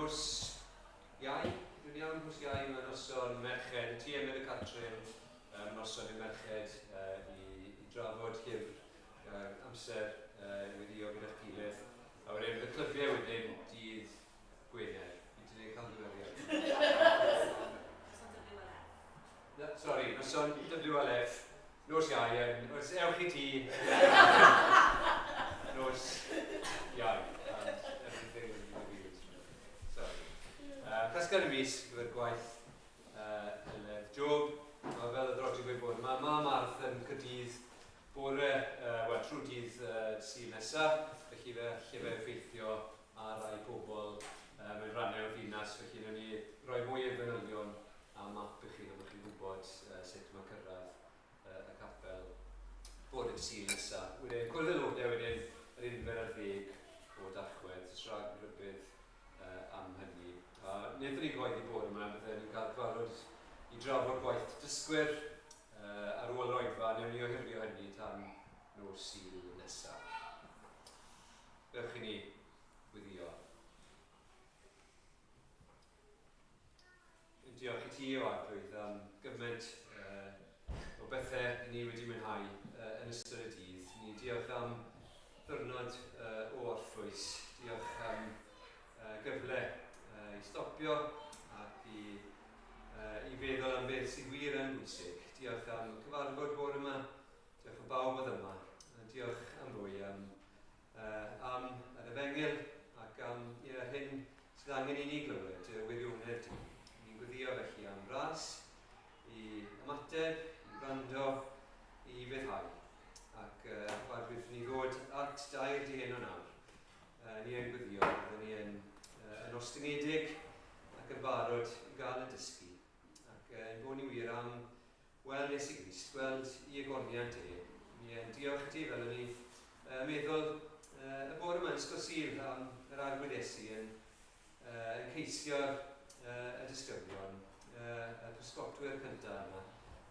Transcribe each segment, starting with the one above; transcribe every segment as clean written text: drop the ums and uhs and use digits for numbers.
nos Iau, dwi'n iawn, nos Iau, mae noson merched, y tŷ Emyr y Catrin, um, noson i'r merched uh, i, i drafod llyfr uh, amser uh, i weddio gyda'ch gilydd. A wedyn bydd y clybiau wedyn dydd Gwener. Fi wedi gwneud camgymeriad. Na, sori, noson WLF, nos Iau yn... Os ewch i ti. Nos Iau. And everything will be revealed. Sorry. Uh, Casgliad y mis gyfer gwaith uh, Heledd Job. Mae fel y ddrod i gweud bod mae Mam Arth yn Caerdydd bore, uh, wel, trwy dydd uh, Sul nesaf, felly fe lle fe effeithio ar rai pobl uh, mewn rhannau o'r ddinas, felly wnawn ni roi mwy o fanylion a map i chi fel bod chi'n gwybod uh, sut mae cyrraedd uh, y capel bore Sul nesaf. Wedyn, cwrdd aelodau wedyn yr unfed ar ddeg o Dachwedd, jyst rhag rhybudd uh, am hynny. A wnaethon ni gyhoeddi bore yma, bydden ni'n cael cyfarfod i drafod gwaith dysgwyr uh, ar ôl yr oedfa, wnawn ni ohirio hynny tan nos Sul nesaf. Dewch i ni wyddio. Diolch i ti, o Arglwydd, am gymaint uh, o bethau i ni wedi mwynhau uh, yn ystod y dydd. Ni diolch am ddwrnod uh, o orffwys. Diolch am uh, gyfle uh, i stopio ac i, uh, i feddwl am beth sydd wir yn bwysig. Diolch am cyfarfod bore yma. Diolch am bawb oedd yma. Diolch am fwy am uh, am yr efengyl ac am ie, yr hyn sydd angen i ni glywed, y wirionedd di. Ni'n gweddio felly am ras i ymateb, i wrando, i feddhau. Ac uh, barwydd ni ddod at dair di heno nawr. Uh, ni yn gweddio, byddwn ni yn, uh, yn ostyngedig ac yn barod i gael y dysgu. Ac uh, ein bod ni wir am Gweld Iesu Grist, gweld i egoniant e. Ni yn diolch i ti fel o'n i'n uh, meddwl uh, y bore yma yn Ysgol Sul am yr Arglwydd Iesu yn, uh, yn ceisio'r uh, y disgyblion, uh, y pysgotwyr cyntaf yma,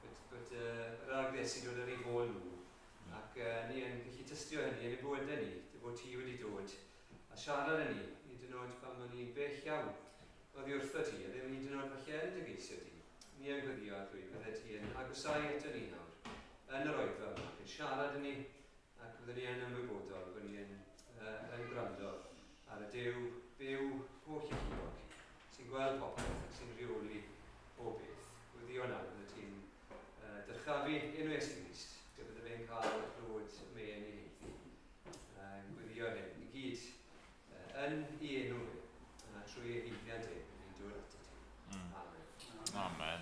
bod, bod uh, yr Arglwydd Iesu dod ar ei hôl nhw. Ac uh, ni yn gallu tystio hynny yn y bywydau ni, dy fod ti wedi dod a siarad â ni, hyd yn oed pan o'n ni'n bell iawn oddi wrtho ti, a ddim hyd yn oed falle yn dy geisio di. Ni yn gweddio Arglwydd, bydde ti yn agosáu ato ni nawr, yn yr oedfa yma, ac yn siarad â ni, ac byddwn ni yn ymwybodol bod ni yn, uh, yn gwrando ar y Duw byw holl alluog, sy'n gweld popeth ac sy'n rheoli bob beth. Gweddio nawr, bydde ti'n uh, dyrchafu enw Iesu Grist, lle bydde fe'n cael clywed mên i heiddi. Uh, gweddio hyn i gyd yn ei enw fe, a trwy ei haeddiant e, ni'n dod ato ti. Amen. Amen.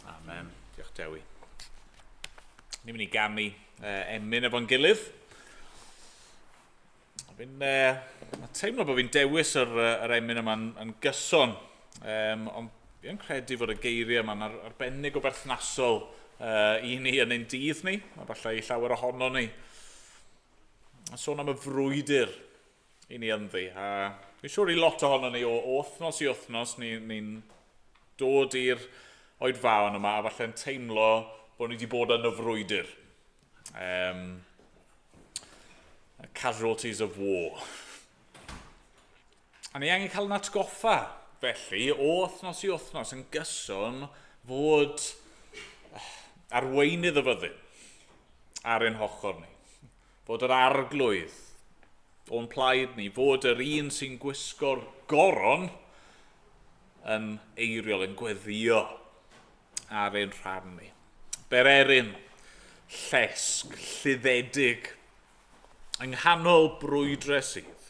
Amen. Diolch Dewi. Ni'n mynd i ganu emyn efo'n gilydd. Fi'n uh, teimlo bod fi'n dewis yr, yr emyn yma'n yn gyson, um, ond fi'n credu fod y geiriau yma'n ar, arbennig o berthnasol uh, i ni yn ein dydd ni, a falle i llawer ohono ni. A sôn am y frwydr i ni ynddi. A fi'n siŵr i lot ohono ni o wythnos i wythnos ni'n ni, dod i'r oedfaon yma a falle'n teimlo bod ni wedi bod yn y frwydr. Um, casualties of war. A ni angen cael yn atgoffa, felly, o wythnos i wythnos yn gyson fod arweinydd y fyddin ar ein hochr ni. Fod yr arglwydd o'n plaid ni, fod yr un sy'n gwisgo'r goron yn eiriol, yn gweddio ar ein rhan ni. Bererin, llesg, lluddedig, yng nghanol brwydre sydd.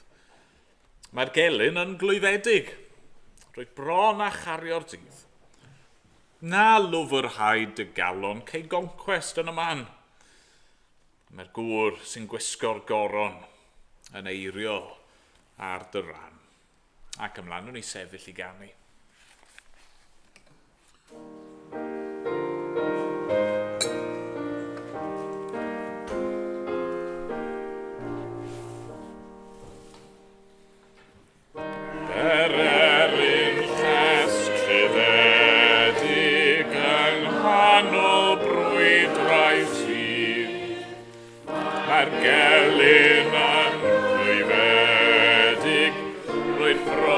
Mae'r gelyn yn glwyfedig. Rwyt bron â chario'r dydd. Na lwfrhau dy galon, cei goncwest yn y man. Mae'r gŵr sy'n gwisgo'r goron yn eiriol ar dy ran. Ac ymlaen nhw'n i sefyll i ganu. Ererin llesg lluddedig yng nghanol brwydrau sydd. Mae'r gelyn yn glwyfedig, rwy'n bron.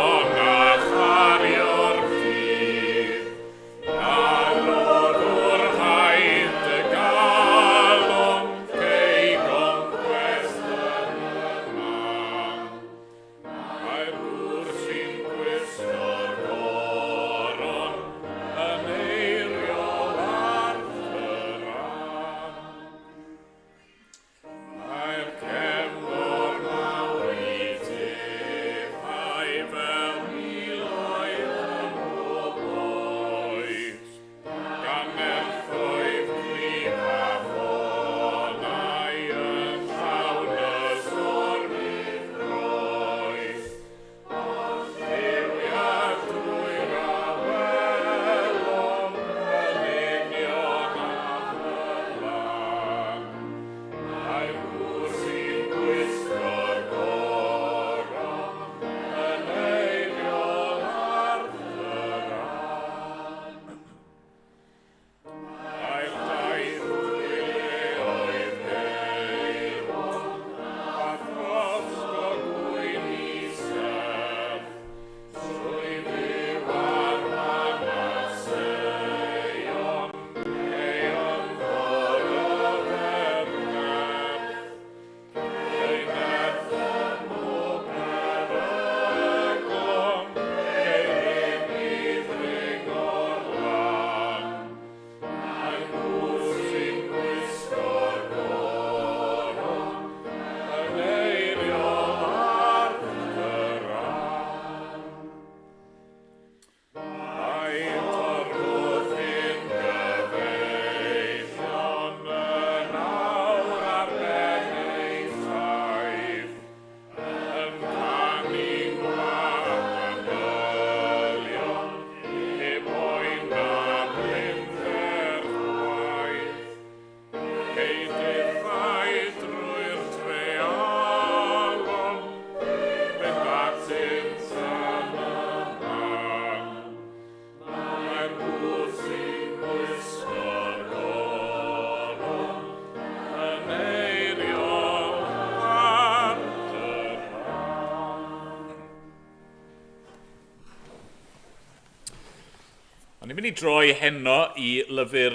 Ond ni'n mynd i droi heno i lyfr.